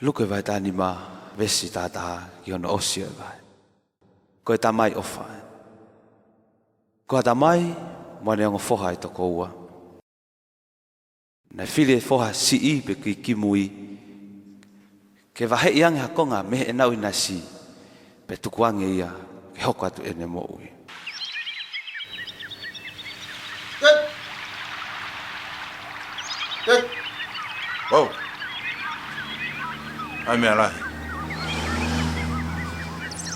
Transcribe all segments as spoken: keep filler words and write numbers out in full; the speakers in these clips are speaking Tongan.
Luke vahe taha nima, veesi taha taha ki hono ʻosi ʻo e vahe. Ko e tamai ʻofa. Ko ha tamai mo ʻene ongo foha ʻe toko ua. Naʻe fili ʻe he foha siʻi pe ki kimui ke vaheʻi ange ha konga mei heʻenau ʻinasi, pea tuku ange ia ke hoko atu ʻene moʻui. Tet! Tet! Wow! ʻAi meʻa lahi.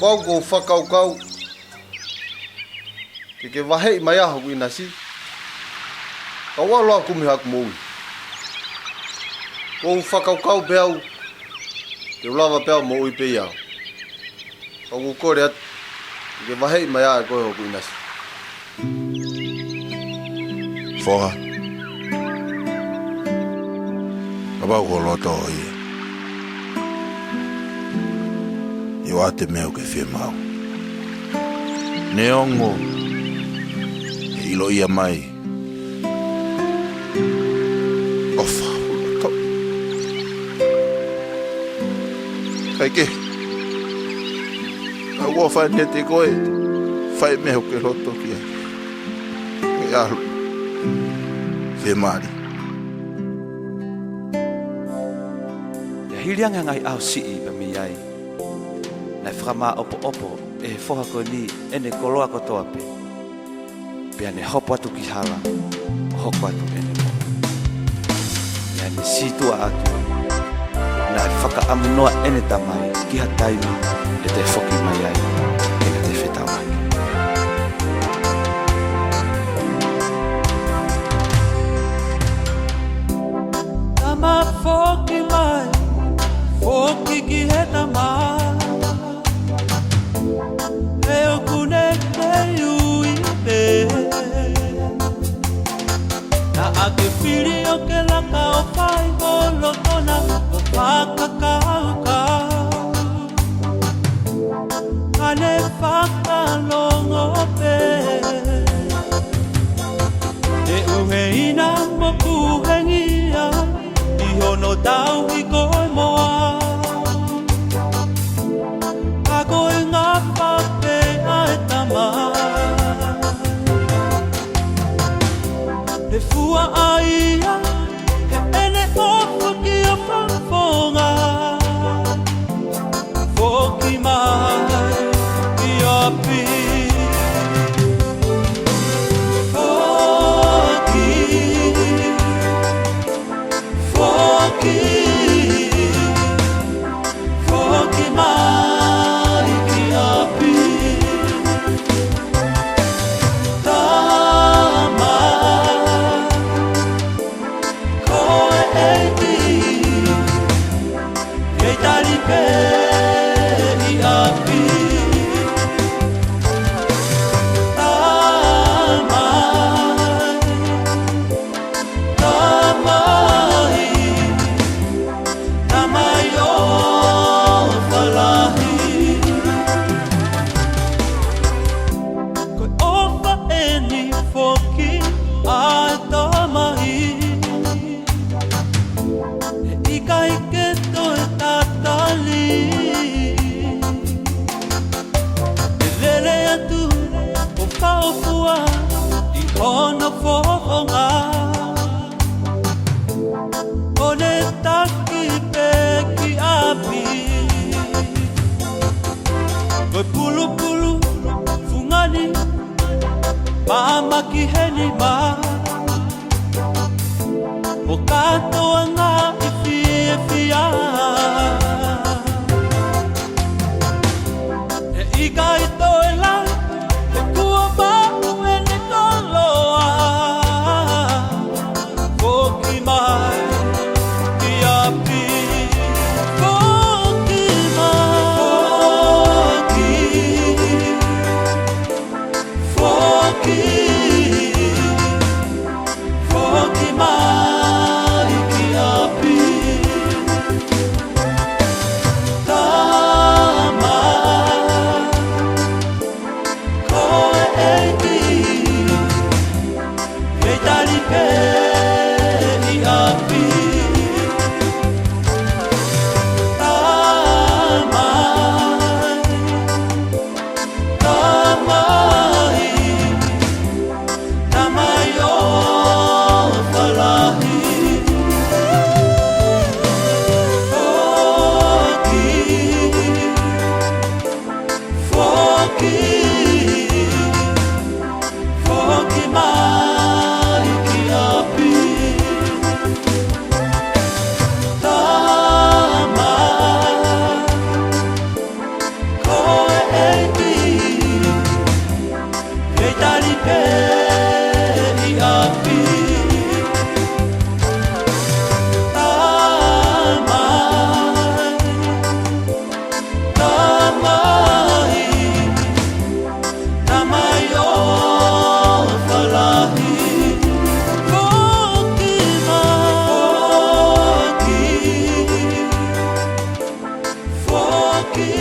Ko au ʻoku ou fakakaukau ke ke vaheʻi mai ʻa hoku ʻinasi, kau ʻalu ʻo kumi haku moʻui. ʻOku ou fakakaukau pē au te u lava pē au moʻui pē ia. Kau ʻoku ou kole atu ke ke vaheʻi mai ʻa e koe hoku ʻinasi. Foha, kapau ko ho loto ia, ʻio ʻa e meʻa ʻoku ke fiemaʻu. Neongo ʻe ʻiloʻi mai ʻofa ho loto, kae kehe, ka ʻoku ou fai ʻeni kiate koe, fai e meʻa ʻoku ke loto ki ai. Ke ʻalu, fiemālie. Pea hili ange ha ngaahi ʻaho siʻi pea mei ai, naʻe fakamāʻopoʻopo ʻe he foha ko eni ʻene koloa kotoa pē, pea ne hopo atu ki hala ʻo hoko atu ʻene moʻui. Pea ne sītuʻa atu, naʻe fakaʻamu noa ʻene tamai ki ha taimi ʻe toe foki mai ai ke ne toe fetaulaki. Tama, foki mai, foki ki he tamai, he ʻoku ne kei ui pē. Naʻa ke fili ʻo ke laka ʻo fai ho loto na ʻo fakakaukau, ka ne fakalongo pē. Te u heina mo kuhengia ʻi hono tauhi koe mo au. Ka ko e ngafa pē ʻa e tamai, he fuaʻaia heʻene ʻofa ki ho fofonga. Foki mai ki ʻapi. Foki, foki, foki mai ki ʻapi. Tama, ko e ʻEiki kei tali pē ʻi ʻapi. Tamai, tamai, tamai ʻofa lahi. Ko e ʻofa ʻeni foki ʻa e tamai, he ʻikai ke toe tatali. ʻE lele atu ʻo fakaʻofoʻofa ʻi hono fofonga, ʻo ne taki pē ki ʻapi. Ko e pulupulu fungani, maama ki he nima, mo kātoa ngaahi fiefia. He ʻikai toe lahi, he kuo maʻu ʻene koloa. Foki mai ki ʻapi. Foki mai. Foki. Foki. Ki